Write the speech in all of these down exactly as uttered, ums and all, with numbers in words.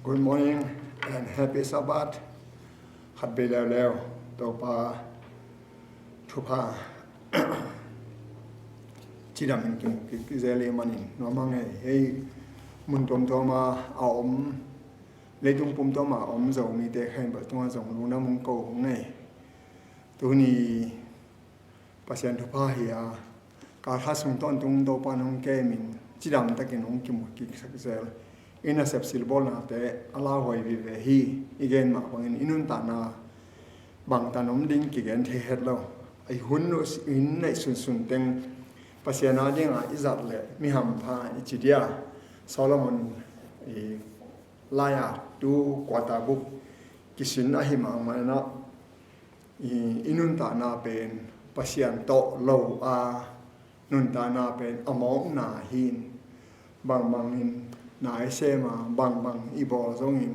Good morning and happy Sabbath. Khat vei leuleu Topa thupha cidam in kimu kik zel i manin nuam hang ei. Hei, mun tuamtuam a a om, leitung pumtuam a a om Zomite khempeuh tungah zong lungdam hong ko hang ei. Tuni Pasian thupha hi a, kal khat sung tawntung Topa in hong kem in cidam takin hong kimu kik sak zel. I nasep silbawlnate a lauhuai vive hi. I gen mah bangin i nuntakna bangtan om ding kigen thei het lo. I hun uh i hun neih sunsun teng Pasian a dingah i zat leh mi hampha i ci dia. Solomon i lai-a tu kuata buk kisin ahi mahmah in ah, i, i nuntakna pen Pasian tawh lo a, nuntakna pen a mawkna hi in, bangbangin na i sem a, bangbang i bawl zongin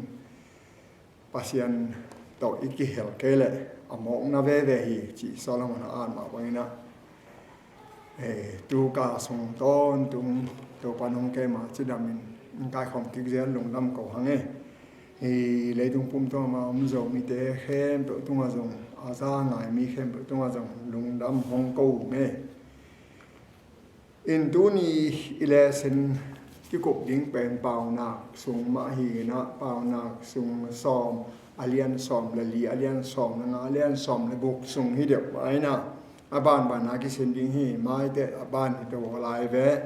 Pasian tawh i kihel kei leh a mawkna veve hi, ci Solomon a at mah bangin ah, eh, tu kal sung tawntung Topa in hong kem a cidam in hong kaikhawm kik zel lungdam ko hang ei. Hei, leitung pumtuam a om Zomite khempeuh tungah zong, a za ngai mi khempeuh tungah zong lungdam hong ko hang ei. In tuni i lesson kikup ding pen Paunak sung mah hi in ah, Paunak sung sawm, a lian sawm le li, a lian sawm le nga, a lian sawm le guk sung hi deuh mah in ah, a banban a kisin ding hi. Maite a ban hi to lai ve.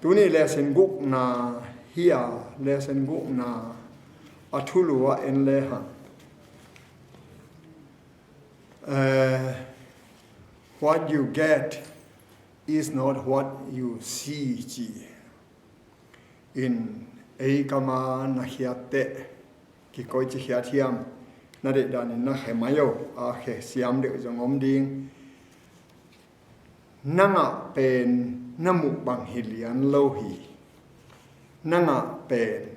Tuni lesson gukna hi a, lesson gukna a thulu ah en le hang. Eh, what you get is not what you see, ci. In ei kam a na khiat teh, kikoici khiat hiam, na deih danin na khe mai o, a khe siam deuh zong om ding. Nang ah pen na muh bang hi lian lo hi. Nang ah pen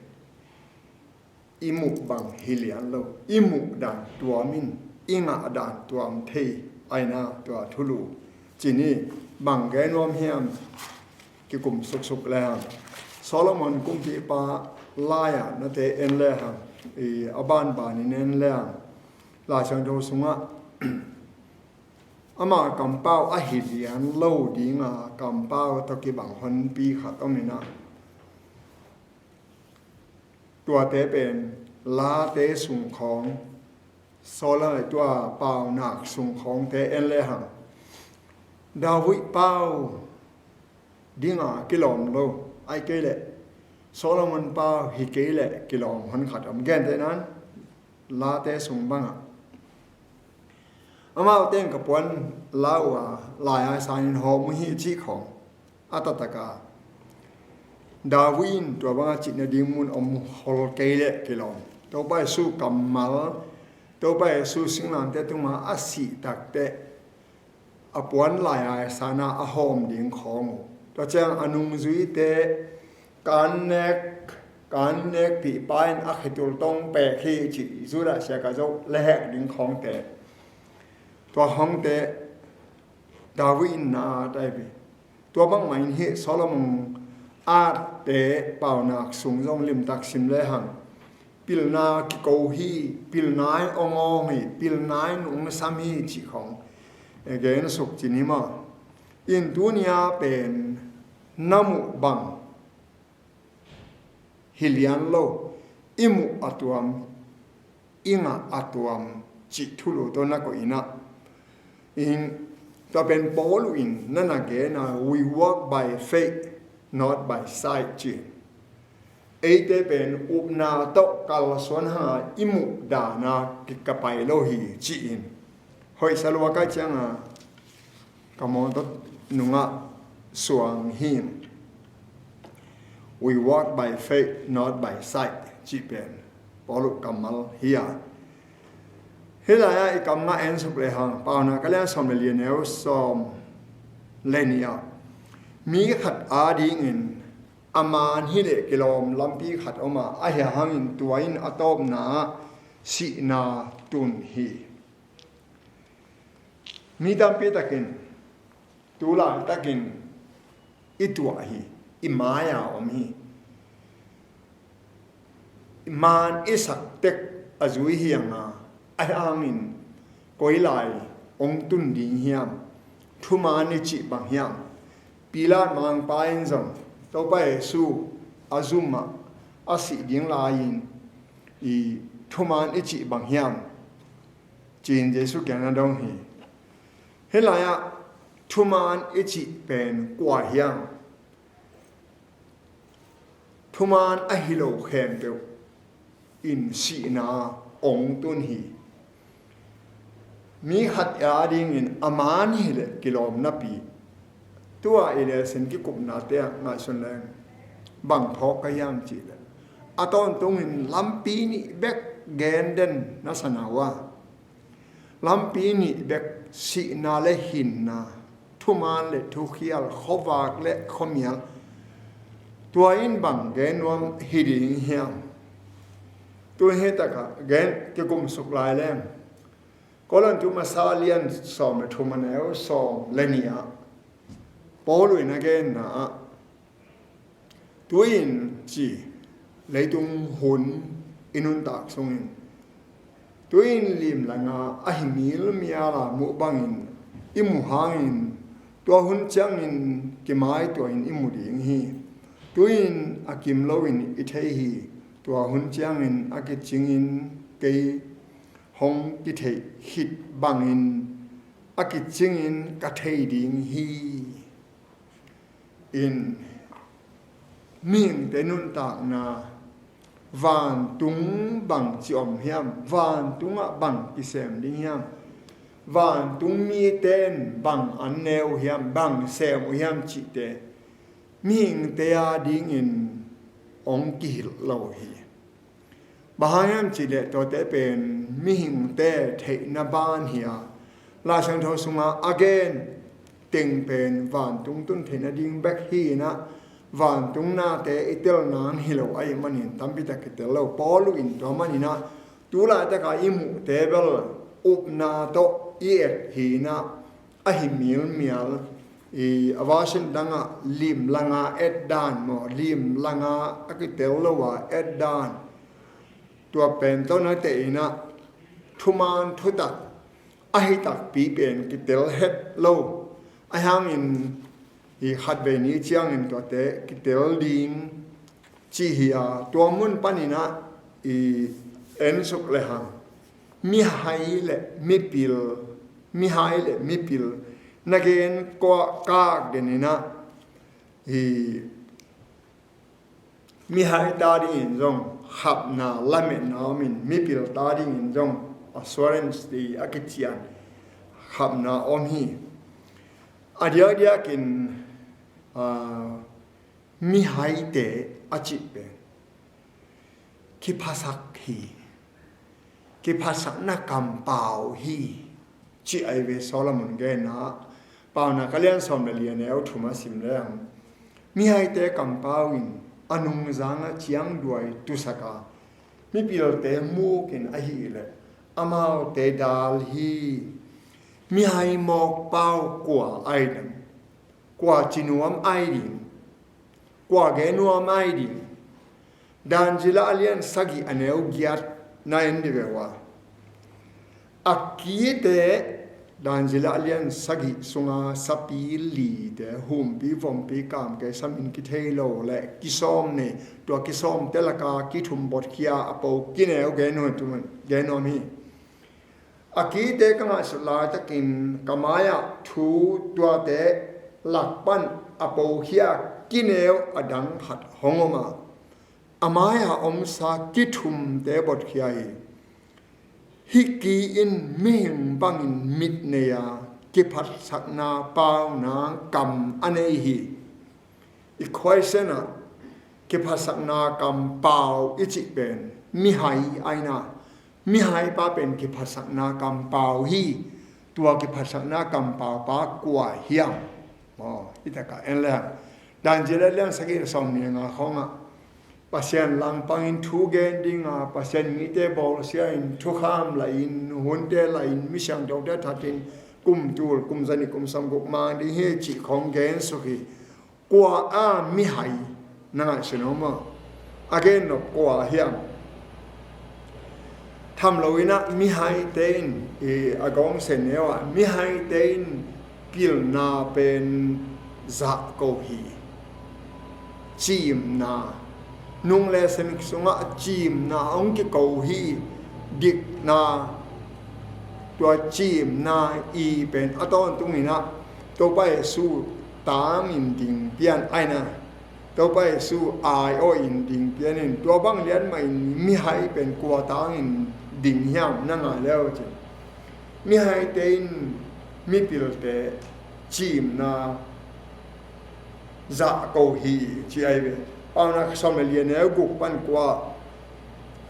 i muh bang hi lian lo, i muh dan tuam in, i ngah dan tuam thei, aina tua thulu. Ci ni, bang gen nuam hiam, kikum suksuk le hang. Solomon kumpipa lai-a nate en le hang, i, a banbanin en le hang. Lai Siangtho sungah ama kampau a hi lian lo dinga kampau tawh kibang honpi khat om in ah, tuate pen Late sung khawng, Solomon tua Paunak sung khawngte en le hang. David pau dinga kilawm lo, ai kei leh Solomon pau hi kei leh kilawm hon khat om, gentehnan Late sung bangah. Amau teng ka puan lau a, lai-a sanin hawm uh hi cih khawng a taktak a, David in tua banga cihna ding mun om hol kei leh kilawm. Topa Jesu kammal, Topa Jesu singlamteh tunga a sih takteh a puan lai-a sana a hawm ding khawng uh. Tua ciang a nungzuite kan nek, kan nek pihpa in a khitul tong pek hi cih Judah siaka zo lehek ding khawngte. Tua khawngte David in na at ai ve. Tua bangmah in hih Solomon atte Paunak sung zong limtak sim le hang. Pilna kiko hi, pilna in awngawng hi, pilna in ungsam hi cih khawng e, gen suk ci ni maw. In tuni-a pen na muh bang hi lian lo, i muh a tuam, i ngah a tuam cih thulu tawh na koih in ah. In, tua pen Paul in na na gen a, "We walk by faith, not by sight," ci. Eite pen upna tawh kalsuan hanga i muh dana kikapai lo hi ci-in. Hoih salua kai cianga ka mawtaw nungah suang hi. "We walk by faith, not by sight," ci pen Paul kammal hi a. Hih lai-ah i kam ngah en suk le hang, Paunak a lian sawm le li a neu sawm le nih ah, mi khat adingin a man hi leh kilawm lampi khat om a, ahi hangin tua in a tawpna ah sihna tun hi. Mi tampi takin, tulai takin i tuah hi, i mai-a om hi. man i sak tek a zui hi a nga, ahi hangin koi lai hong tun ding hiam? Thuman i cih bang hiam? Pilat mangpa in zong Topa Jesu a zum ah a sih ding lai-in i thuman i cih bang hiam? Ci-in Jesu kiang na dong hi. Hih lai-ah thuman i cih pen kua hiam? Thuman ahi lo khempeuh in sihna hong tun hi. Mi khat a dingin a man hileh kilawm napi, tua i lesin kikupnate ah ngaihsun leng bang phawk ka hiam cihleh, a tawntungin lampi nih bek gen den na sa na uh a, lampi nih bek, sihna le hinna, thuman le thukhial, khuavak le khuamial. Tua in bang gen nuam hi ding hiam? Tu hi takah gen kikumsuk lai leng, Korin thu masa lian sawm le thum, a neu sawm le nih ah Paul in a genna ah, tu-in ci, leitung hun i nuntak sungin tu-in limlanga ahi milmiala muh bangin i muh hangin tua hun ciangin kimaituahin i mu ding hi. Tu-in a kim loin i thei hi. Tua hun ciangin a kicingin kei hong kitheih khit bangin a kicingin ka thei ding hi. In mihingte nuntakna vantung bang ci om hiam? Vantungah bang kisem ding hiam? Vantung mite in bang an ne uh hiam, bang sem uh hiam cihte mihingte a dingin hong kihilh lo hi. Bang hang hiam cihleh tuate pen mihingte theihna ban hi a, Lai Siangtho sungah a gen teng pen vantung tun theihna ding bek hi inah, vantung nate i tel nang hi lo ahih manin tampi tak kitel lo. Paul in tua maninah tu laitakah i muhte bel upna tawh i et hi inah, ahi milmial, i a vasin dangah limlanga et dan maw, limlanga a kitel lo a et dan, tua pen tawh na teh inah thuman thutak ahi takpi pen kitel het lo. Ahi hangin i khatvei ni ciangin tuate kitel ding ci hi a, tua mun paninah i ensuk lehang mihai le mipil, mihai le mipil na gen kua kak den inah, i mihai ta dingin zong khapna lametna omin, mipil ta dingin zong assurance ti a kician khapna om hi. A diakdiakin, aa, mihaite a cih pen kiphasak hi, kiphatsakna kampau hi, ci ahi ve. Solomon genna Paunak a lian sawm le li, a neu thum a sim leng, mihaite kampau in a nungzangah ciangduai tusak a, mipilte mukin ahileh amaute dal hi. Mihai mawkpau kua ai ding? Kua cinuam ai ding? Kua genuam ai ding? Dan zila a lian sagih, a neu giat na en dih ve ua. A kite, Dan zila a lian sagih sunga sapi lite, humpi vompi, kamkei samin kithei lo le kisawm nei, tua kisawmte laka kithum botkhia a po kineu genuam hi. A kite ka ngaihsut laitakin ka mai-ah thu tuate lak pan a pokhia kineu a dang khat hong om a, a mai-ah omsa kithumte botkhia hi. Hih ki in mihing bangin mit nei a, kiphatsakna pauna kam a nei hi. I khuaisen ah kiphatsakna kampau i cih pen mihai aina, mihai pa pen kiphatsakna kampau hi. Tua kiphatsakna kampau pa kua hiam? Aw, i takah en leng, Dan zila lian sagih, sawm ni nga khawngah Pasian langpangin thu gen dinga, Pasian mite bawlsia in, thukham lahin, hunte lahin, misiangthote thatin, kum tul, kum zanih, kum sawmguk mang ding hi cih khawng gensuk hi. Kua a mihai? Na ngaihsun aw maw? A gen nop kua hiam? Tham lo in ah mihaite in, i, a gawngse neu ah mihaite in pilna pen zah ko hi. Cimna, nung le semik sungah cimna hong kiko hi. Dikna, tua cimna i pen a tawntungin ah Topa Jesu tangin ding pian aina. Topa Jesu ai-awh in ding pian in, tua bang lian mah in mihai pen kua tangin ding hiam na ngai leu cin. Mihaite in mipilte cimna zah ko hi ci ai ve. Paunak sawm le li a neu guk pan kua,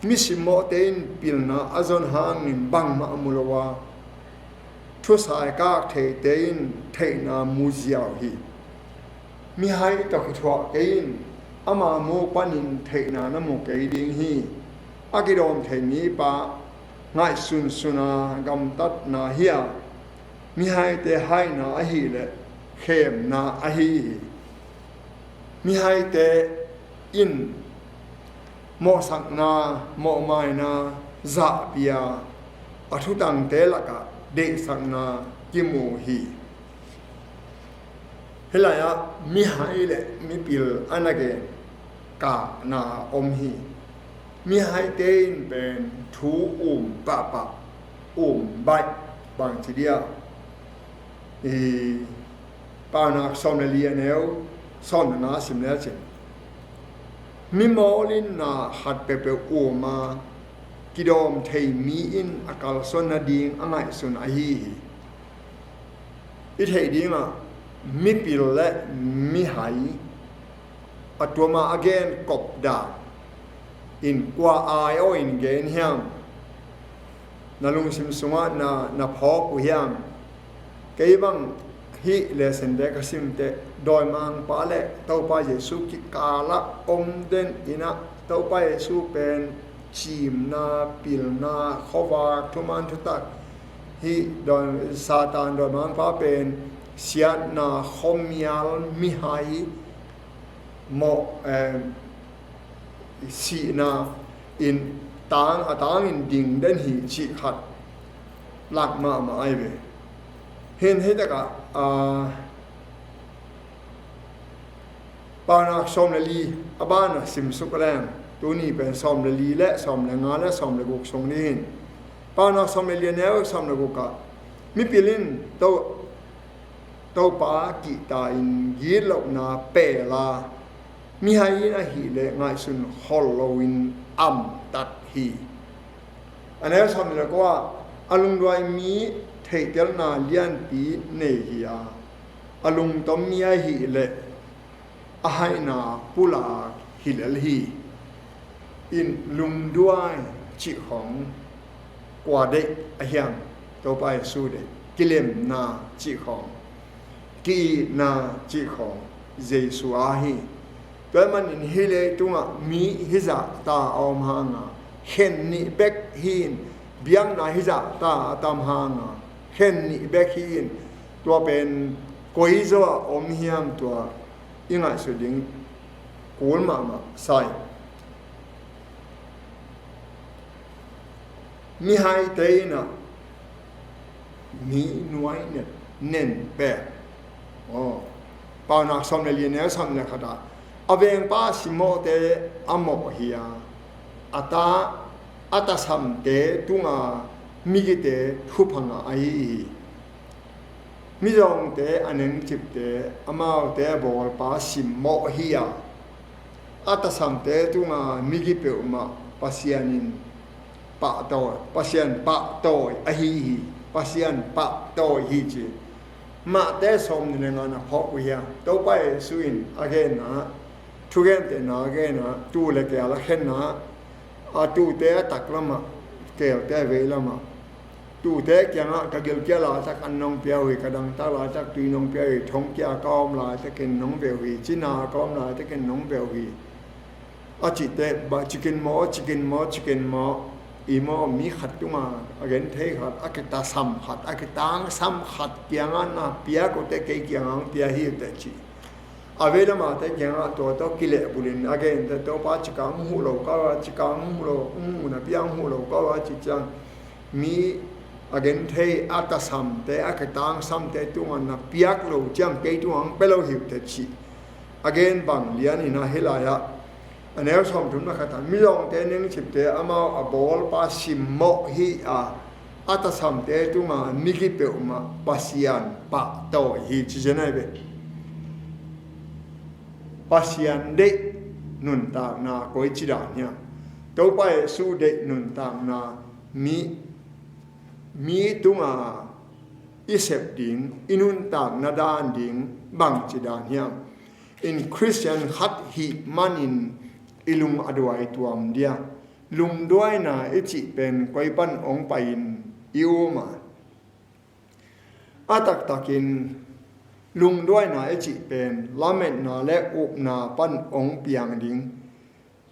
mi simmawhte in pilna a zon hangin bangmah a mu lo a, thusaikak theite in theihna mu ziau hi. Mihai tawh kithuah kei in, ama mu panin theihna na mu kei ding hi. A kidawm thei mipa ngaihsunsun a gamtatna hi a, mihaite haina ahileh khemna ahi hi. Mihaite in mawhsakna, mawhmaina zahpih a, a thutangte lakah deihsakna kimu hi. Hih lai-ah mihai le mipil a na gen kahna om hi. Mihaite in pen thu um pahpah, um baih, bangci dia, i, Paunak sawm le li a neu sawm le nga sim le cin, mimawl in na khat peuhpeuh um a, kidawm thei mi in a kalsuan nading a ngaihsun ahi hi. I theih dingah mipil le mihai a tuama a gen kop dan in kua ai-awh in gen hiam? Na lungsim sungah na, na phawk uh hiam? Kei bang hih lesson te ka simte, dawimangpa le Topa Jesu kikalah om den in ah, Topa Jesu pen cimna, pilna, khuavak, thuman thutak, hih dawi, Satan dawimangpa pen siatna, khuamial, mihai, mawh, eh, sihna in tang, a tangin ding den hi cih khat lak mahmah ai ve. Hin hih takah, ah, Paunak sawm le li a ban a simsuk leng, tuni pen sawm le li le sawm le nga le sawm le guk sung ding hin. Paunak sawm le li a neu sawm le guk ah mipil in To, Topa kihta in gitlohna pel a, mihai in ahileh ngaihsun khol loin amtat hi. A neu sawm le kua, a lungduai mi theihtelna lianpi nei hi a, a lungtom mi ahileh a haina pulak hi lel hi. In lungduai cih khawng kua deih a hiam? Topa Jesu deih. Kilemna cih khawng, ki-itna cih khawng Jesu a hi. Tua ahih manin hih leitungah mi hizahta a om hanga khen nih bek hi-in, biakna hizahta a tam hanga khen nih bek hi-in, tua pen koi zaw a om hiam, tua i ngaihsut ding kul mahmah sa hi. Mihaite in ah mi nuai nen, nen pek. Aw, Paunak sawm le li a neu sawm le khat ah, a vengpa simmawhte a mawh hi a, a ta, a tasamte tunga migite thupha ngah ahi hi. Mizawngte a nengcipte, amaute a bawlpa simmawh hi a, a tasamte tunga migi peuhmah Pasian in pahtawi, Pasian pahtawi ahi hi. Pasian pahtawi hi ci. Mahte sawm nih le nga na phawk uh hiam? Topa Jesu in a genna, thugentehna a genna, tuu le keel a khenna, a tuute a taklamah, keelte a veilamah, tuute kiangah ka gilkial laitak an nong pia uh hi, ka dangtak laitak tui nong pia uh hi, thongkia ka om laitakin nong ve uh hi, cina ka om laitakin nong ve uh hi. A cihte, ba, cikin maw, cikin maw, cikin maw, i maw, mi khat tunga a genthei khat, a kitasam khat, a kitangsam khat kiangah na piak uh teh kei kiangah hong pia hi uh teh ci. A vei lamate kiangah tua tawh kilehbulhin a gente, Topa, cika hong huh lo ka uh a, cika hong huh lo, hong huh napi-a hong huh lo ka uh a, ci ciang mi a gen thei a tasamte, a kitangsamte tungah na piak lo ciang kei tungah hong pia lo hi uh teh, ci a gen bang lian hi a, hih lai-ah a neu sawmthum le khat ah mizawngte nengcipte amau a bawlpa simmawh hi a, a tasamte tungah migi peuhmah Pasian pahtawi hi, ci zen ahi ve. Pasian deih nuntakna koici dan hiam? Topa Jesu deih nuntakna mi, mi tungah i sep ding, i nuntakna dan ding bangci dan hiam? In Khristian khat hih manin i lung a duai tuam dia, lungduaina i cih pen koi pan hong pai-in i um a? A taktakin lungduaina i cih pen lametna le upna pan hong piang ding.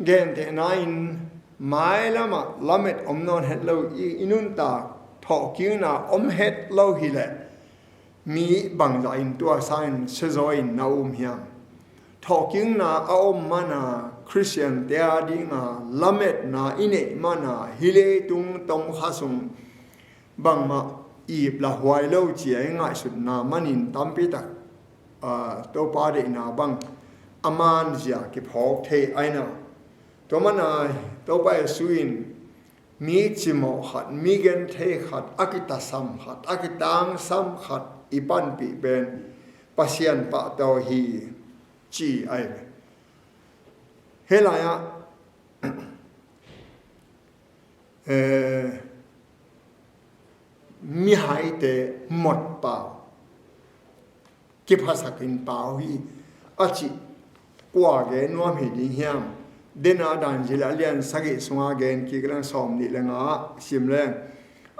Gentehna in, mailamah lamet om nawn het lo i, i nuntak thawhkikna om het lo hileh, mi bangzah in tua sangin siazaw in na um hiam? Thawhkikna a om mana Khristiante a dinga lametna i neih mana hih leitung tomkha sung bangmah ip la huai lo ci-a i ngaihsutna manin tampi tak, aa, Topa deihna bang a manzia kiphawk thei ahi na. Tua mana Topa Jesu in mi cimawh khat, mi genthei khat, a kitasam khat, a kitangsam khat i panpih pen Pasian pahtawi hi, ci ahi ve. Hih lai-ah, eh, mihaite mot pau, kiphasakin pau hi a cih kua gen nuam hi ding hiam? Dena Dan zila lian sagih sunga gen kik leng, sawm nih le nga ah sim leng,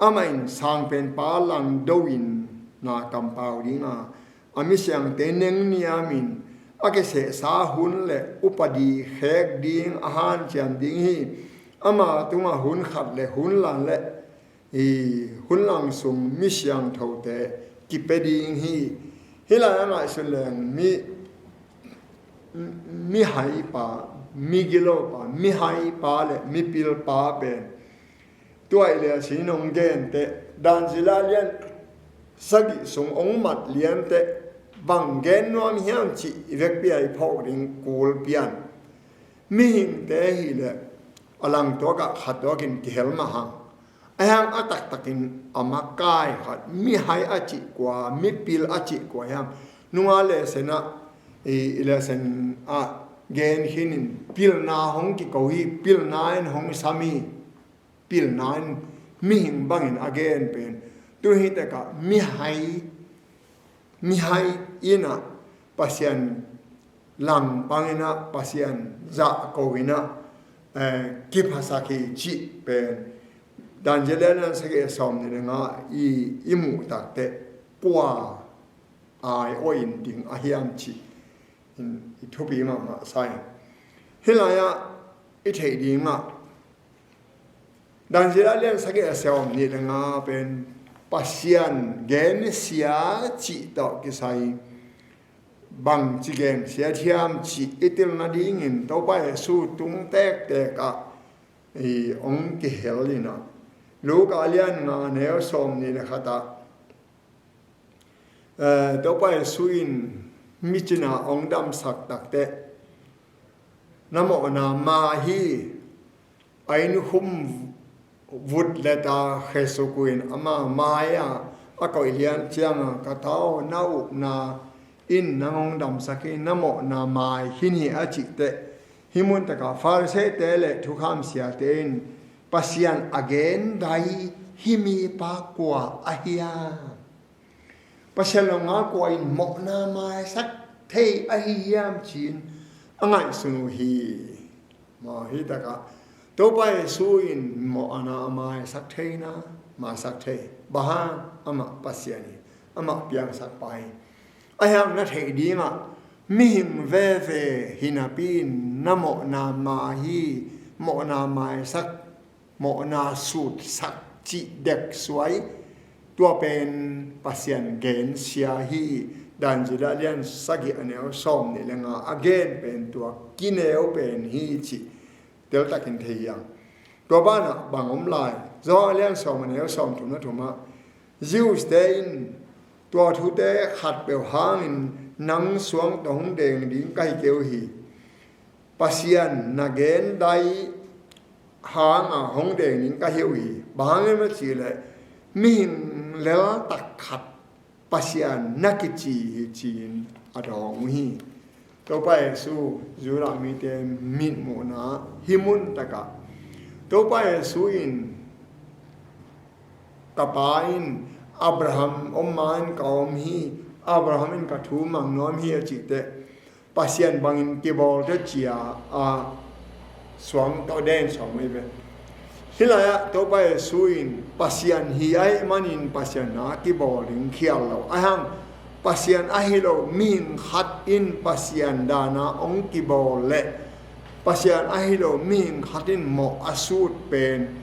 amah in sangpenpa langdo-in na kampau dinga, a misiangte nengniamin a kisehsa hun le upadi khek ding a hanciam ding hi. Ama tungah hun khat le hun lang le i hun lang sung mi siangthote kipia ding hi. Hih lai a ngaihsun leng mi, mihaipa, migilopa, mihaipa le mipilpa pen tua i lian sin hong gente, Dan zila lian sagih sung hong mat liante bang gen nuam hiam cih i vekpi-a i phawk ding kul pian. Mihingte hileh a langtuakah khattuakin kihel mah hang. Ahi hang a taktakin a makai khat, mihai a cih kua, mipil a cih kua hiam? Nunga lesena i, i lesen ah gen khinin pilna hong kiko hi, pilna in hong sam hi. Pilna in mihing bangin a gen pen, tu hi takah mihai, mihai in ah Pasian langpang in ah, Pasian zahko in ah, eh, kiphasak hi cih pen Dan zila lian sagih sawm nih le nga i, i muh takteh kua ai awin ding a hiam cih in i thupi mahmah sa hi. Hih lai-ah i theih dingah Dan zila lian sagih a sawm nih le nga pen Pasian gensia cih tawh kisai bangci gensia thiam cih i tel nadingin Topa Jesu tung tektek ah i hong kihel in ah, Luka lian nga neu sawm nih le khat ah, eh, Topa Jesu in mi cina hong damsak takteh, na mawhna ma hi, a inn khum vut le ta khesuk uh in ama mai-ah a koih lian cianga, ka ta aw, na upna in nang hong damsak hi, na mawhna mai khin hi a cihteh, hih mun takah Pharisee-te le thukham siate in Pasian a gen dai hih mipa kua a hiam? Pasian lo nga kua in mawhna maisak thei ahi hiam ci-in a ngaihsun uh hi. Maw, hih takah Topa Jesu in mawhna maisak thei na, maisak thei. Bang hang? Amah Pasian hi, amah piangsak pa hi. Ahi hang na theih dingah mihing veve hi napi-in na mawhna ma hi, mawhna maisak, mawhna sutsak cih deksuai, tua pen Pasian gensia hi. Dan Judah lian sagih a neu sawm nih le nga a gen pen tua kineu pen hi cih teltakin thei hiam? Tua banah bang om lai? Johan lian sawm a neu sawm thum na thum ah Jews te in tua thute khatpeuh hangin nang suang tawh hong deng ding ka hi kei uh hi. Pasian na gen dai hanga hong deng ding ka hi uh hi. Bang hang hiam a cih leh mihing leltak khat Pasian na kici hi ci-in a dawng uh hi. Topa Jesu Judah mite mitmuhna hih mun takah Topa Jesu in ka pa in Abraham om ma-in ka om hi, Abraham in ka thu mang nuam hi a cih teh Pasian bangin kibawl te cia a suang tawh den sawm uh hi ve. Hih lai-ah Topa Jesu in Pasian hi ahih manin Pasian na kibawl ding khial lo. Ahi hang Pasian ahi lo mihing khat in Pasian dana hong kibawl leh Pasian ahi lo mihing khat in mawh a sut pen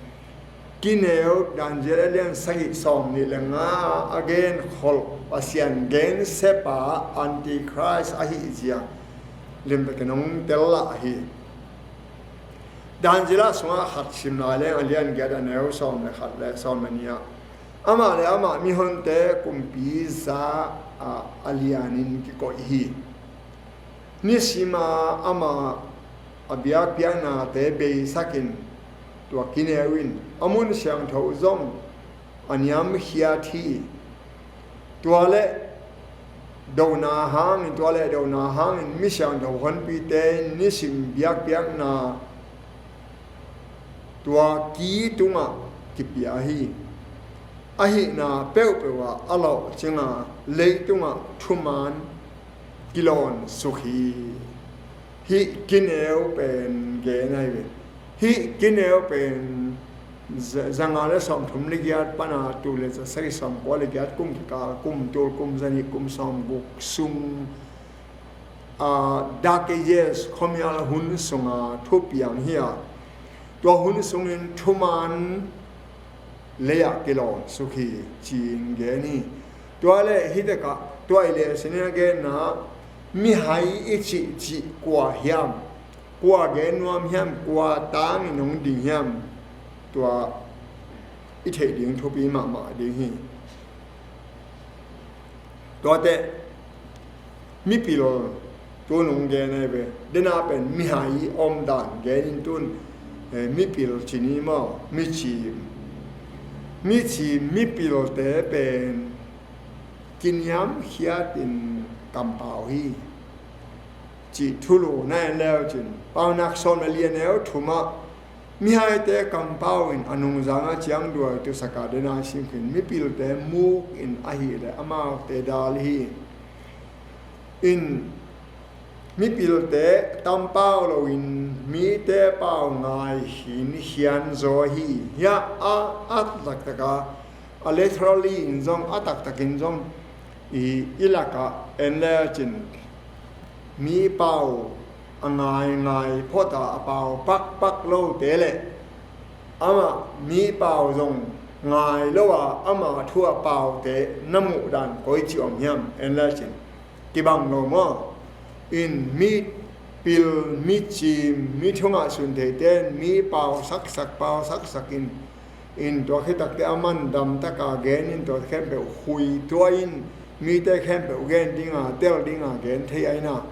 kineu Dan Judah lian sagih sawm nih le nga a genkholh Pasian gensepa Antichrist ahih zia limtakin hong tel lah hi. Dan Judah sungah khat sim lai leng a lian giat a neu sawm le khat le sawm le nih ah amah le amah mihonte kumpi za ah a lianin kikoih hi. Nisima amah a biakpiaknate beisakin tua kineu in a mun siangtho zong a niamkhiat hi. Tua le dona hangin, tua le dona hangin mi siangtho honpite in nisim biakpiakna tua ki tungah kipia hi. Ahihna peuhpeuh ah a lawhcinga leitungah thuman kilawn suk hi. Hih kineu pen gen ahi ve. Hih kineu pen za- zanga le sawmthum le giat pana tul le za sagih sawmkua le giat kum kikal kum tul kum zanih kum sawmguk sung a Dark Ages khuamial hun sunga thupiang hi a, tua hun sungin thuman lei-ah kilawn suk hi ci-in gen hi. Tua le hih takah tua i le sinin a genna mihai i cihcih kua hiam? Kua gen nuam hiam? Kua tangin hong ding hiam? Tua i theih ding thupi mahmah ding hi. Tuate mipil tun hong gen ahi ve. Dena pen mihai omdan genin tun eh, mipil ci ni maw, micim. Micim mipilte pen kiniamkhiatin kampau hi. Cih thulu na en leu cin Paunak sawm le li a neu thumah mihaite kampau in a nungzang a ciangduai tusaka dena simkhin mipilte muk in ahileh amaute dal hi. In mipilte tampau loin mite pau ngai hin hian zaw hi. Hiah a a taktak a a literally in zong a taktakin zong i i lakah en le cin mi pau a ngaingai phota a pau pakpak lote le amah mi pau zong ngai lo a amah thu a paute na muh dan koi ci om hiam en le cin kibang lo maw? In mi pil mi cim mi thungah sun theite in mi pau saksak pau saksak in in tua khitakte a man damtaka gen in tua khempeuh khui tua in mite khempeuh gen dinga tel dinga gen thei aina.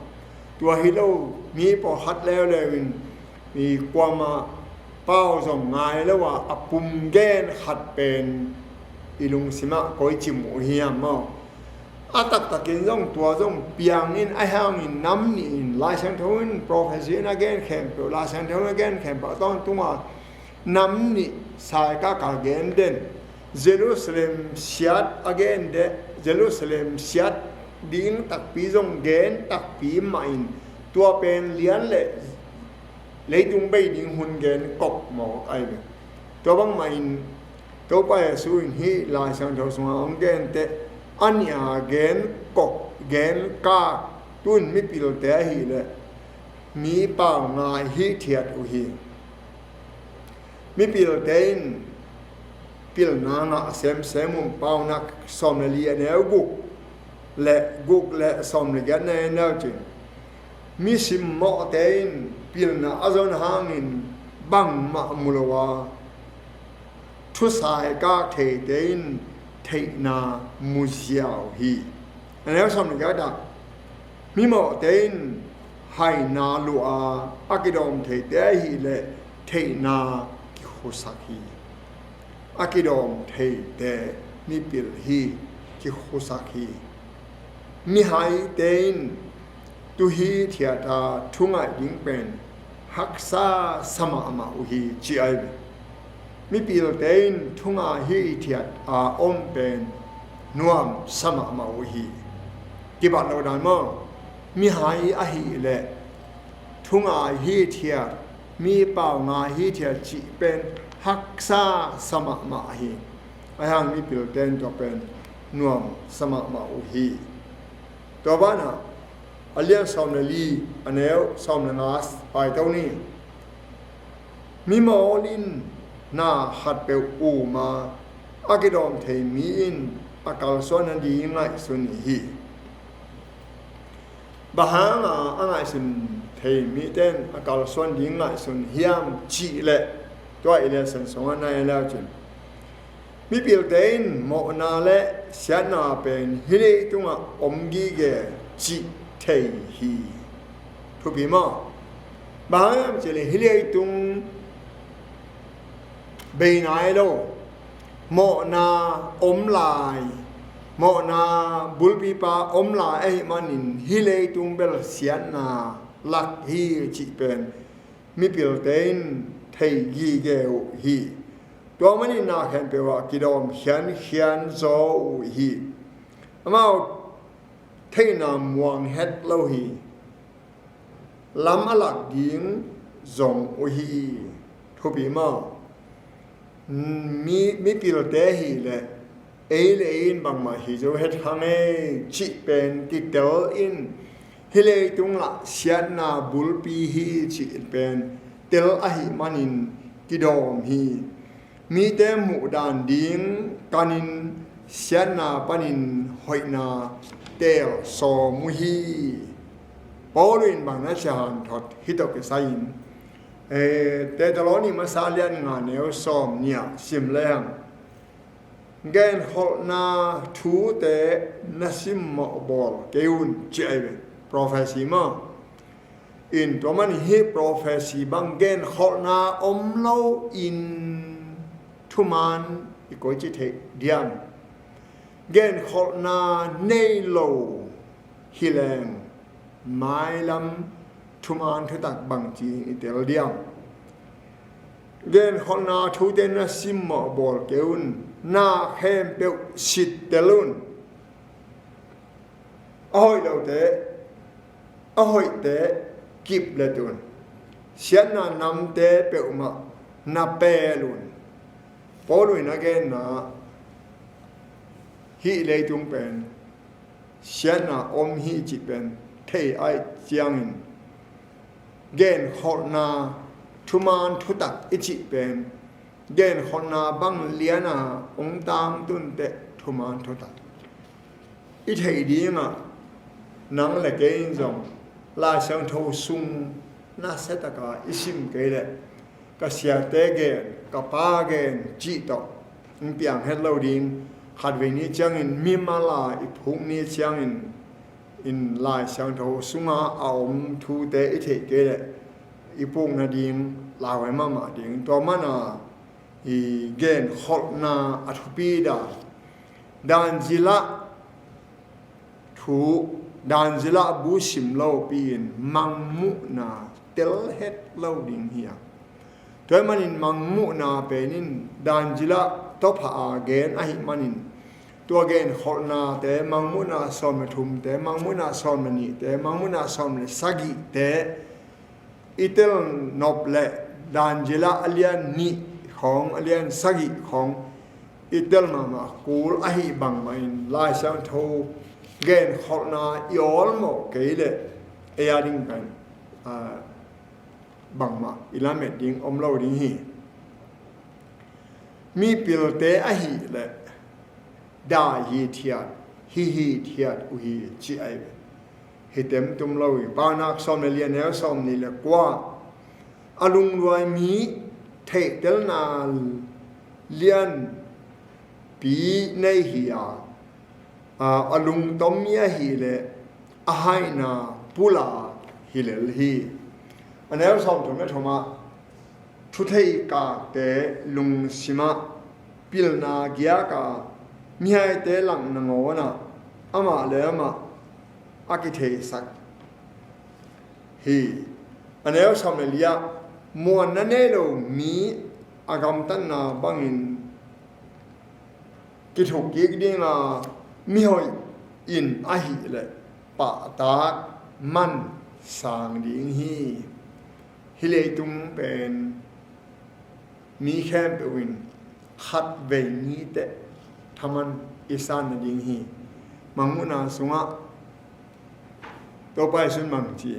Tua hi lo mi pawlkhat leuleu in i kuamah pau zong ngai lo a a pum gen khat pen i lungsimah koi ci muh hiam maw? A taktakin zong tua zong piangin a hangin nam nihin Lai Siangtho in prophecy in a gen khempeuh, Lai Siangtho in a gen khempeuh a tawntunga nam nih saikaka gen den Jerusalem siat a gen de Jerusalem siat ding takpi zong gen takpi mahin tua pen lian le leitung bei ding hun gen kop mawk ahi ve. Tua bangmah in Topa Jesu in hih Lai Siangtho sunga hong gen teh a nia gen kop gen kak tun mipilte ahileh mi pau ngai hih thiat uh hi. Mipilte in pilna ngah semsem um Paunak sawm le li a neu guk le guk le sawm le giat na en leu cin, mi simmawhte in pilna a zon hangin bangmah mu lo a, thusaikak theite in theihna mu ziau hi. A neu sawm le giat ah, mimawhte in haina luah a, a kidawm theite ahih leh theihna kikhusak hi. A kidawm theite mipil hi, kikhusak hi. Mihaite in tu hithiat a thungaih ding pen haksa sa mahmah uh hi, ci ai ve. Mipilte in thungai hithiat a om pen nuam sa mahmah uh hi. Kibat lo dan maw? Mihai ahih leh thungai hithiat, mi pau ngai hithiat cih pen haksa sa mahmah hi. Ahi hang mipilte in tua pen nuam sa mahmah uh hi. Tua banah a lian sawm le li, a neu sawm le nga paito ni. Mimawl in na khatpeuh um a, a kidawm thei mi in a kalsuan nading ngaihsun hi. Bang hanga a ngaihsun thei mite in a kalsuan ding ngaihsun hiam cih leh, tua i lesson sungah na en leu cin, mipilte in mawhna le siatna pen hih leitungah om gige cih thei hi. Thupi maw? Bang hang hiam cih leh hih leitung bei nai lo, mawhna om lai, mawhna bulpipa om lai ahih manin hih leitung bel siatna lak hi cih pen mipilte in thei gige uh hi. Tua manin na khempeuh ah kidawm khiankhian zaw uh hi. Amau theihna muang het lo hi. Lam a lak ding zong uh hi. Thupi maw? Mi, mipilte hi leh ei le ei in bangmah hi zo het kha ngei cih pen kitel in, hih leitung lah siatna bulpi hi cih pen tel ahih manin kidawm hi. Mite muh dan ding kanin siatna panin hoihna teel sawm uh hi. Paul in bang na ciah hanthot hih tawh kisai-in, eh, Thessaloni masa lian nga neu sawm nih ah sim lehang, genkholhna thute na simmawh bawl kei un, ci ai ve. Prophecy maw? In tua manin hih prophecy bang genkholhna om lo in thuman i koici theih diam? Genkholhna nei lo hi leng mailam thuman thutak bangci i tel diam? Genkholhna thute na simmawh bawl kei un, na khempeuh sittel un. A hoih lote, a hoihte kiplet un. Siatna namte peuhmah na pel un. Paul in a genna hih leitung pen siatna om hi cih pen thei ahih ciangin, genkholhna thuman thutak i cih pen genkholhna bang liana hong tangtun teh thuman thutak i theih dingah, nang le kei in zong Lai Siangtho sung nasia taka i sim kei leh, ka siate gen, ka pa gen cih tawh hong piang het lo ding. Khatvei ni ciangin mimal a i phuk ni ciangin, in Lai Siangtho sunga a om thute i theih kei leh i puk nading lauhuai mahmah ding. Tua mana i genkholhna a thupi dan, dan zilah thu, dan zilah bu sim lopi-in mangmuhna tel het lo ding hi a. Tua ahih manin mangmuhna pen in dan zilah tawpha a gen ahih manin, tua genkholhnate, mangmuhna sawm le thumte, mangmuhna sawm le nihte, mangmuhna sawm le sagihte i tel nop leh dan zilah a lian nih khawng, a lian sagih khawng i tel mahmah kul ahih bangmah in Lai Siangtho genkholhna i awlmawh kei leh ei a ding pen, a, bangmah i lamet ding om lo ding hi. Mipilte ahih leh dai hithiat, hi hithiat uh hi, ci ahi ve. Hi temtum lo hi. Paunak sawm le li, a neu sawm nih le kua. A lungduai mi theihtelna lianpi nei hi a, a, a lungtom mi ahih leh a haina pulak hi lel hi. A neu sawm thum le thum ah, thutheikakte lungsimah pilna giaka mihaite langh nangawnah amah le amah a kitheisak hi. A neu sawm le li ah, muanna nei lo mi a gamtatna bangin kithuk kik dinga, mihoih in ahih leh pahtak man sang ding hi. Hih leitung pen mi khempeuh in khatvei niteh thaman i san nading hi. Mangmuhna sungah Topa Jesuh in bang ci,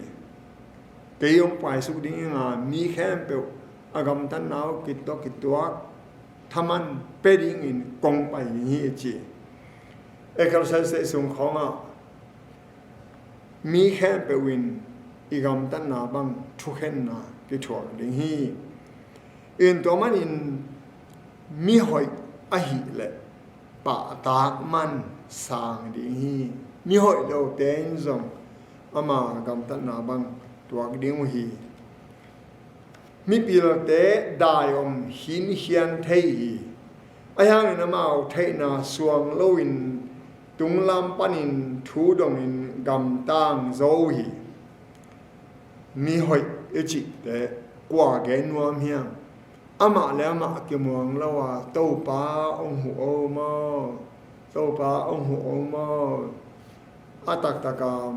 kei hong paisuk ding hi a, mi khempeuh a gamtatna uh kituak kituak thaman pia dingin kong pai ding hi, a ci. Ecclesia sung khawngah mi khempeuh in i gamtatna bang thukhenna kithuak ding hi. In tua manin mihoih ahih leh pahtak man sang ding hi. Mihoih lote in zong ama gamtatna bang tuak ding uh hi. Mipilte dai om hinkhian thei hi. Ahi hangin amau theihna suang loin tunglam panin thu dongin gamtang zo uh hi. Mihoih i cihte kua gen nuam hiam? Amah le amah kimuang lo a, Topa hong huh o maw, Topa hong huh o maw? A taktaka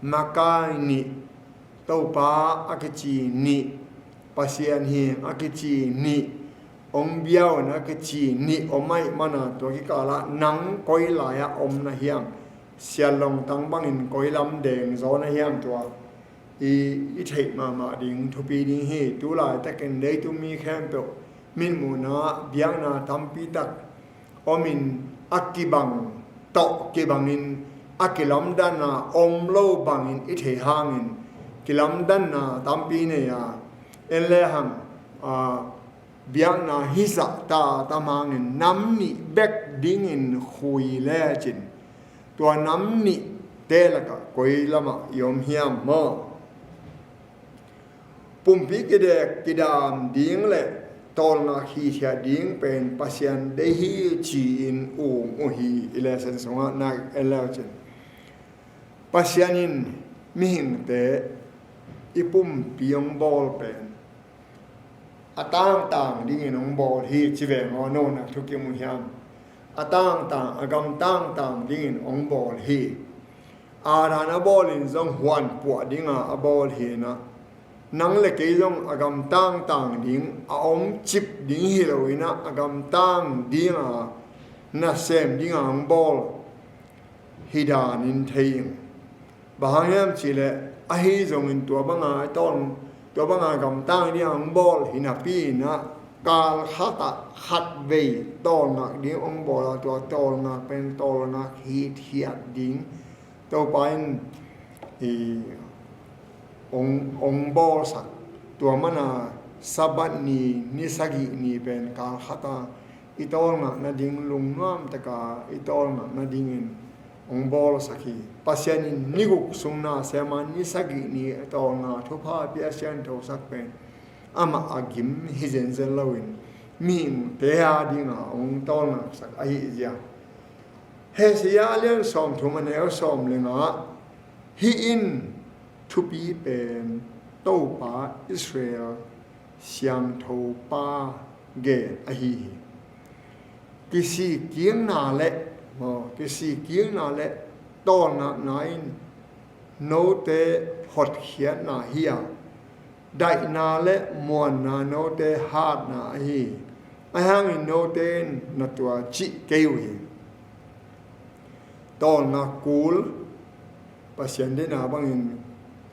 makai nih, Topa a kici nih, Pasian hi a kici nih, hong bia un a kici nih om ahih mana, tua kikalah nang koi lai-ah om na hiam? Sianlawng tang bangin koi lam deng zaw na hiam? Tua i, i theih mahmah ding thupi ding hi. Tulaitakin leitung mi khempeuh mitmuhna biakna tampi tak omin, a kibang tawh kibangin a kilamdanna om lo bangin i theih hangin kilamdanna tampi nei a, en le hang, a, biakna hizah ta tam hangin nam nih bek dingin khui lecin, tua nam nihte lakah koi lamah i om hiam maw? Pumpi kidek kidam ding le tawlngak hithiat ding pen Pasian deih hi ci-in um uh hi. I lesson sungah na en lecin, Pasian in mihingte i pumpi hong bawl pen a tangtang dingin hong bawl hi, ci ve maw? No na thukim uh hiam? A tangtang, a gam tangtang dingin hong bawl hi. Adam a bawlin zong huan puah dinga a bawl hi na, nang le kei zong a gam tangtang ding, a om cip ding hi lo in a, a gam tang dinga nasem dinga hong bawl hi danin thei ing. Bang hang hiam cihleh, ahi zongin tua banga i tawn, tua banga gamtang ding hong bawl hi napi in a, kal khatah khatvei tawlngak ding hong bawl a, tua tawlngak pen tawlngak hithiat ding Topa in i hong, hong bawlsak. Tua mana Sabbath ni, ni sagih ni pen kal khatah i tawlngak nading, lungnuam taka i tawlngak nadingin hong bawlsak hi. Pasian in ni guk sung na sem a, ni sagih ni tawlnga thupha pia siangthosak pen amah a gim hi zenzen loin mihingte a dinga hong tawlngaksak ahi zia. Hesekiah a lian sawmthum, a neu sawm le nga. Hih in thupi pen Topa Israel Siangthopa gen ahi hi. Kisikkikna le, maw, kisikkikna le tawlngakna in note hotkhiatna hi a, daihna le muanna note hatna ahi hi. Ahi hangin note in na tuacih kei uh hi. Tawlngak kul, Pasian deihna bangin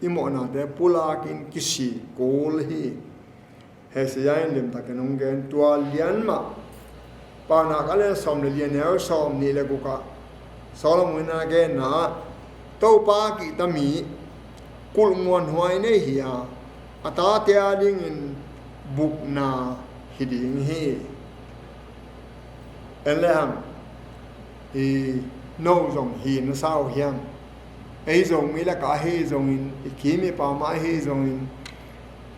i mawhnate pulakin kisik kul hi. Hesekiah in limtakin hong gen, tua lian mah, Paunak a lian sawm le li, a neu sawm nih le guk ah, Solomon in a genna ah, Topa kihta mi kulh muanhuai nei hi a, a tate a dingin bukna hi ding hi. En le hang, i no zong hi na sa uh hiam? Ei Zomi lakah ahi zongin, i kim i pam ahi zongin,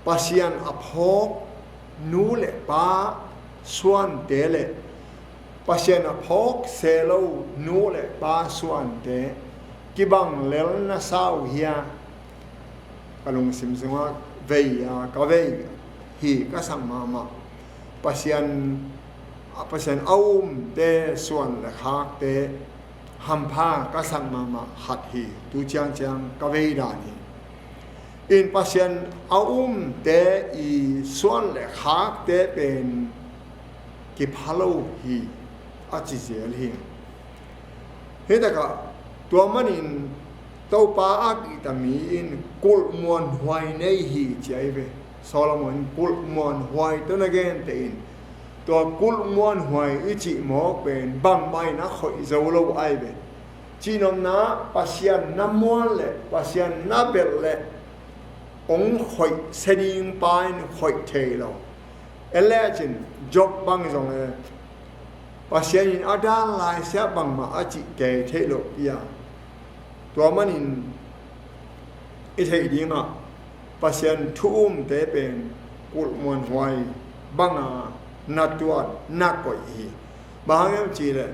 Pasian a phawk nu le pa suante le Pasian a phawk se lo nu le pa suante kibang lel na sa uh hia? Ka lungsim sungah vei a ka vei hi ka sak mahmah. Pasian, Pasian a umte suan le khakte hampha ka sak mahmah khat hi. Tu ciangciang ka vei dan hi. In Pasian a umte i suan le khakte pen kipha lo hi, a ci zel hi. Hi takah tua manin Topa a kihta mi in kulh muanhuai nei hi ci ahi ve. Solomon in kulh muanhuai tawh na gente in, tua kulh muanhuai i cih mawk pen bangmah in a khoih zo lo ahi ve. Cihnopna, Pasian na muan le Pasian na belh le hong khoih se ding pa in khoih thei lo. En lecin Job bang zong e, Pasian in a dan laisiah bangmah a cih kei theih loh pi a. Tua manin i theih dingah Pasian thu umte pen kulh muanhuai banga na tuat na koih hi. Bang hang hiam cihleh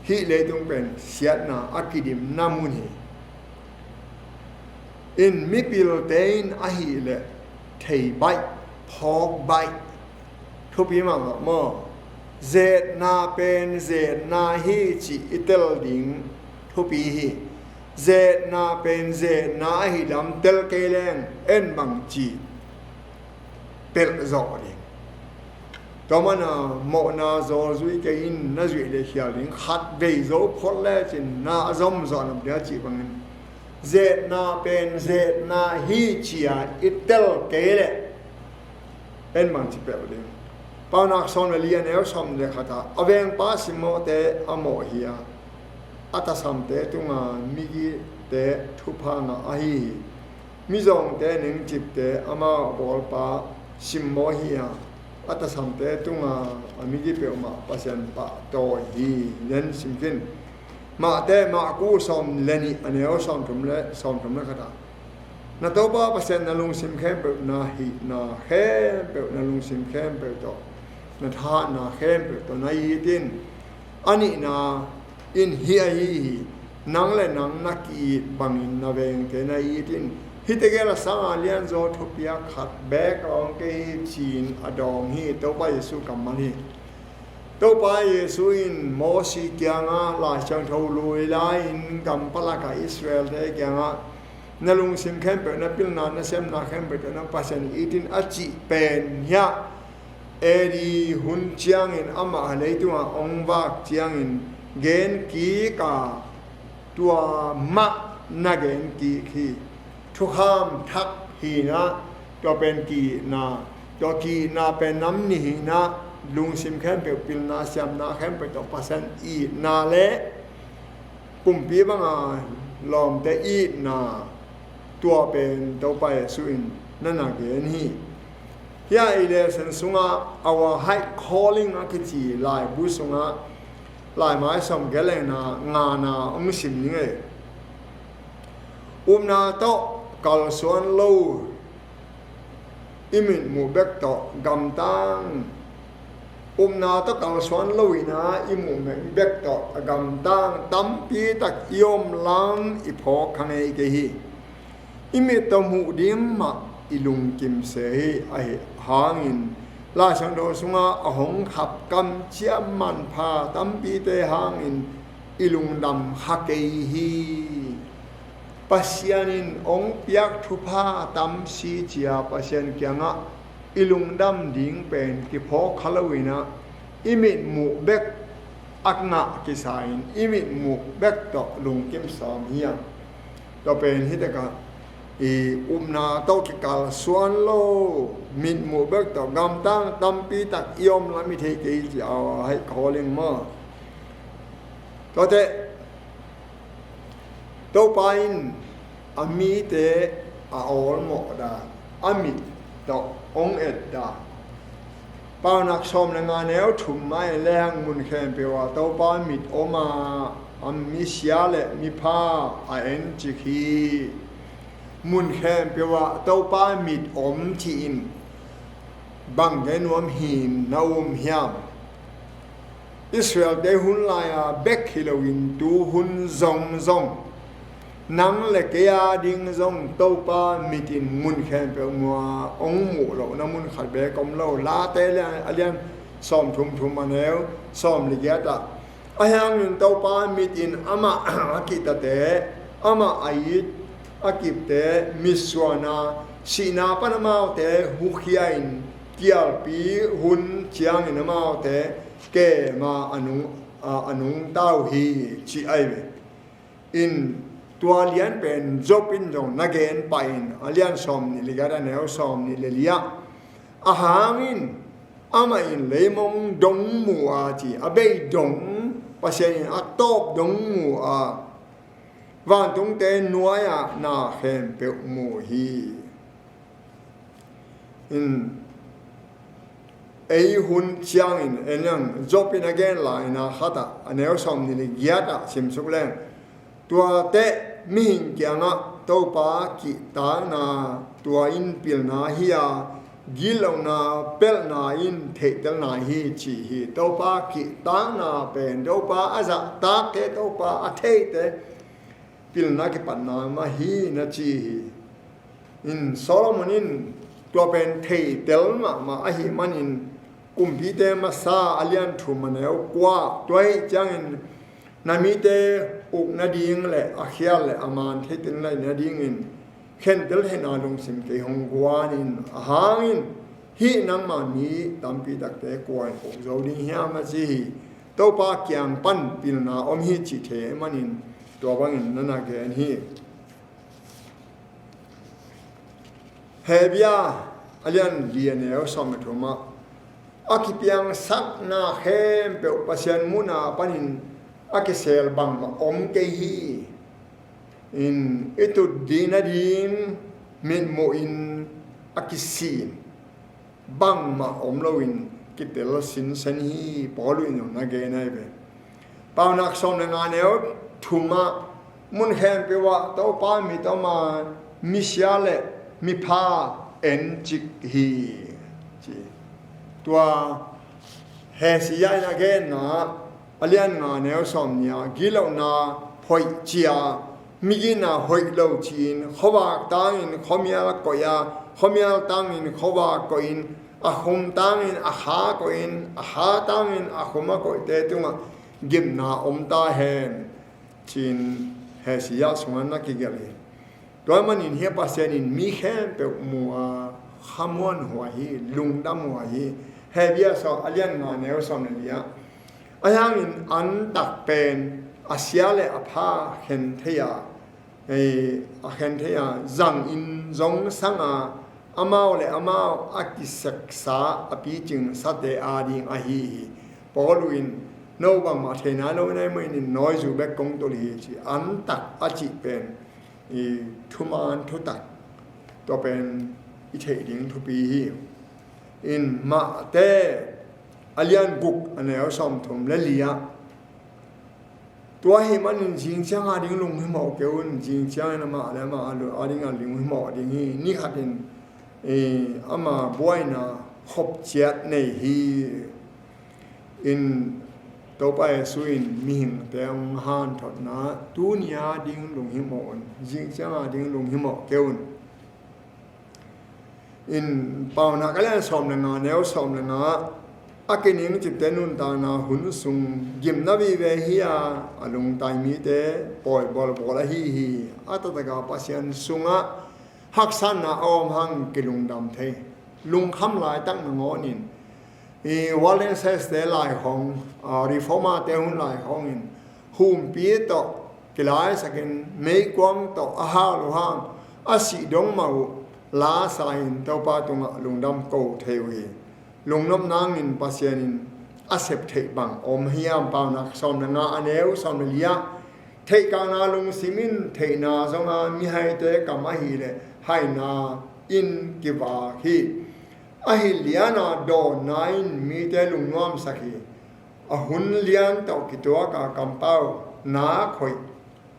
hih leitung pen siatna a kidimna mun hi. In mipilte in ahih leh thei baih, phawk baih, thupi mahmah maw? Zetna pen zetna hi cih i tel ding thupi hi. Zetna pen zetna ahi lam tel kei leng en bang ci pelh zawh ding. Tua mana mawhna zawlzui kei in na zuih le khial ding, khat vei zo phot lecin na a zom zawh nop dia cih bangin zetna pen zetna hi cia i tel kei leh en bang ci pelh ding. Paunak sawm le li a neu sawm le khat ah a vengpa simmawhte a mawh hi a, a tasamte tunga migite thupha ngah ahi hi. Mizawngte nengcipte amau a bawlpa simmawh hi a, a tasamte tunga a migi peuhmah Pasian pahtawi hi. Nen simkhin. Mahte, Mahku sawm le nih a neu sawmthum le sawmthum le khat ah, na Topa Pasian na lungsim khempeuh, na hihna khempeuh, na lungsim khempeuh tawh, na thahatna khempeuh tawh na it in. A nihna in hih ahi hi. Nang le nang na ki-it bangin na vengte na it in. Hihte gel a sanga lianzaw thupiak khat beek a om kei hi ci-in a dawng hi. Topa Jesuh kammal hi. Topa Jesuh in Mosi kiangah Lai Siangtho lui lai-in gam palakah Israelte kiangah na lungsim khempeuh, na pilna, na siamna khempeuh tawh na Pasian it in a cih pen hiah A D hun ciangin amah leitungah hong vak ciangin gen kik a, tua mah na gen kik hi. Thukham thak hinah, tua pen ki-itna, tua ki-itna pen nam nih hinah, lungsim khempeuh, pilna siamna khempeuh tawh Pasian itna le pumpi banga lawmte itna, tua pen Topa Jesuh in na na gen hi. Hia i lesson sungah Our High Calling a kici laibu sungah laimai sawm gelengna ngana hong sim ning ei. Upna tawh kalsuan lo i mitmuh bek tawh gamtang, upna tawh kalsuan lo ina i muh bek tawh a gamtang tampi tak i om lam i phawk kha ngei kei hi. I mit tawh muh ding mah i lungkim se hi. Ahi hangin Lai Siangtho sungah a hong khap kamciam manpha tampite hangin i lungdam kha kei hi. Pasian in hong piak thupha tam si cia Pasian kiangah i lungdam ding pen kiphawk kha lo inah i mitmuh bek a ngah kisa in i mitmuh bek tawh lungkim sawm hi a. Tua pen hi takah i upna tawh kikalsuan lo, mitmuh bek tawh gamtang tampi tak i om lam i thei kei ci a, Our High Calling maw. Tuate Topa in a mite a awlmawh dan, a mit tawh hong et dan. Paunak sawm le nga neu thum mah en leng mun khempeuh ah Topa mit om a, a misia le mipha a encik hi. Mun khempeuh ah Topa mit om ci-in bang gen nuam hi na um hiam? Israelte hun lai-a bek hi loin tu hun zong zong nang le kei a ding zong Topa mit in mun khempeuh mua hong muh lohna mun khat bek om lo. Late a lian sawm thum thum a neu sawm le giat ah, ahi hangin Topa mit in amah a kihtate, amah a it a kipte mitsuan a, sihna pan amaute hukhia in kialpi hun ciangin amaute kem a a nung, a, a nungta uh hi ci ahi ve. In tua lian pen Job in zong na gen pah in, a lian sawm nih le giat a neu sawm nih le li ah, a hangin amah in leimong dong mu a ci, a bei dong, Pasian in a tawp dong mu a, vantungte nuai-ah na khempeuh mu hi. In ei hun ciangin en leng Job in a gen lai-in a khat ah, a neu sawm nih le giat ah simsuk leng, tuate mihing kiangah Topa kihtakna tua in pilna hi a, gitlohna pelhna in theihtelna hi ci hi. Topa kihtakna pen Topa a zahtakte, Topa a theite pilna kipatna mah hi na ci hi. In Solomon in tua pen theitel mahmah ahih manin Kumpite masa a lian thum a neu kua, tua ahih ciangin na mite uk nading le a khial le a man theitel nadingin khentel theihna lungsim kei hong guan in, a hangin hih nangma mi tampi takte kua in uk zo ding hiam a ci hi. Topa kiang pan pilna om hi cih thei manin tua bangin na na gen hi. Hebia a lian li a neu sawm le thum ah, a kipiangsakna khempeuh Pasian muhna panin a kisel bangmah om kei hi. In i tut ding nading mitmuhin a kisin bangmah om loin kitel sinsen hi, Paul in zong na gen ahi ve. Paunak sawm le nga neu thum ah, mun khempeuh ah Topa mit om a, misia le mipha encik hi ci. Tua Hesia in a genna, a lian nga neu sawm nih ah, gitlohna hoih cia, migitna hoih lo ci-in khuavak tangin khuamial koih a, khuamial tangin khuavak koihin, a khum tangin a kha koihin, a kha tangin a khum a koihte tungah gimna om ta hen, ci-in Hesia sungah na kigelh hi. Tua manin hih Pasian in mi khempeuh mu a, khamuanhuai hi, lungdamhuai hi. Hebia sawm a lian nga neu sawm le li ah, ahi hangin an tak pen a sia le a pha khen thei a, ei, a khen thei a, zangin zong sang a, amau le amau a kiseksa a picingsate ading ahi hi. Paul in no bangmah thei nai lo in a, i maw in nawizu bek kong tul hi ci, an tak a cih pen i thuman thutak, tua pen i theih ding thupi hi. In Mate a lian guk a neu sawm thum le li ah, tua ahih manin zingciang ading lunghimawh kei un, zingciang in amah le amah ading a lunghimawh ding hi. Ni khat in, eh, ama buaina khop ciat nei hi. In Topa Jesu in mihingte hong hanthotna, tuni ading lunghimawh un, zingciang ading lunghimawh kei un. In Paunak a lian sawm le nga neu sawm le nga, a kiningcipte nuntakna hun sung gimna vive hi a, a lungtai mite pawi bawlbawl ahi hi. A taktak a Pasian sungah haksatna a om hang kilungdam thei. Lungkham laitak nangawn in, i Walden Sesde laikhawng, a, Reformate hun laikhawng in humpi tawh kilaisakin meikuang tawh a hal uh hang a sih dong mah uh lasa in Topa tungah lungdam ko thei uh hi. Lungnop nangin Pasian in a sep theih bang om hiam? Paunak sawm le nga a neu sawm le li ah, Theihkakna lungsim in theihna zonga mihaite kam ahileh haina in kivak hi. Ahi liana dawnna in mite lungnuamsak hi. A hun lian tawh kituaka kampau nak hoih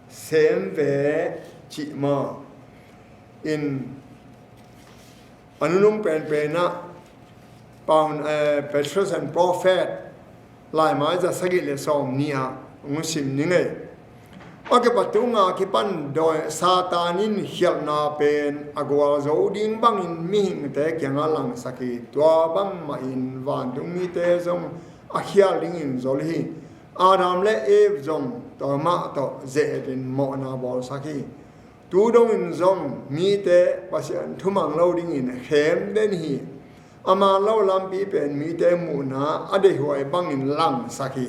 sem ve cih maw? In a nunung penpenah Paun, eh, Patriarchs and Prophet, Laimai za sagih le sawm nih ah hong sim ni ngei. A kipat tunga kipan dawi Satan in khialhna pen a gualzo ding bangin mihingte kiangah langsak hi. Tua bangmahin vantung mite zong a khial dingin zol hi. Adam le Eve zong tua mah tawh zeetin mawhna bawlsak hi. Tu dongin zong mite Pasian thumang lo dingin khem den hi. A man lo lampi pen mite muhna a deihhuai bangin langsak hi.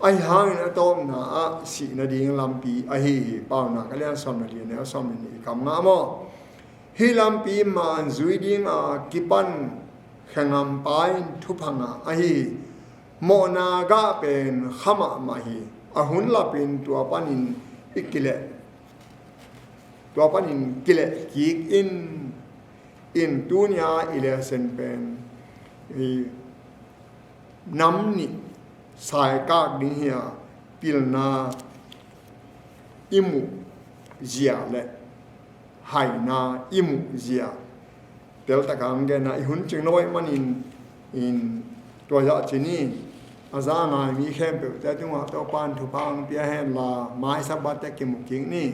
Ahi hangin a tawpna ah sihna ding lampi ahi hi. Paunak a lian sawm na li a neu sawm na nih i kam ngah maw? Hih lampi man zui dinga kipan khengampa in thupha ngah ahi hi. Mawhna gah pen kha mahmah hi. A hun lapin tua panin i kileh tua panin kileh kik in, in tunia i lesen pen i nam nih saikak ding hi a, pilna i muh zia le haina i muh zia. Teltak a hong genna i hun cing lo ahih manin in tua zah ci ni. A za ngai mi khempeuhte tungah Topa'n thupha hong pia hen la, mai Sabbath teh kimu kik ni.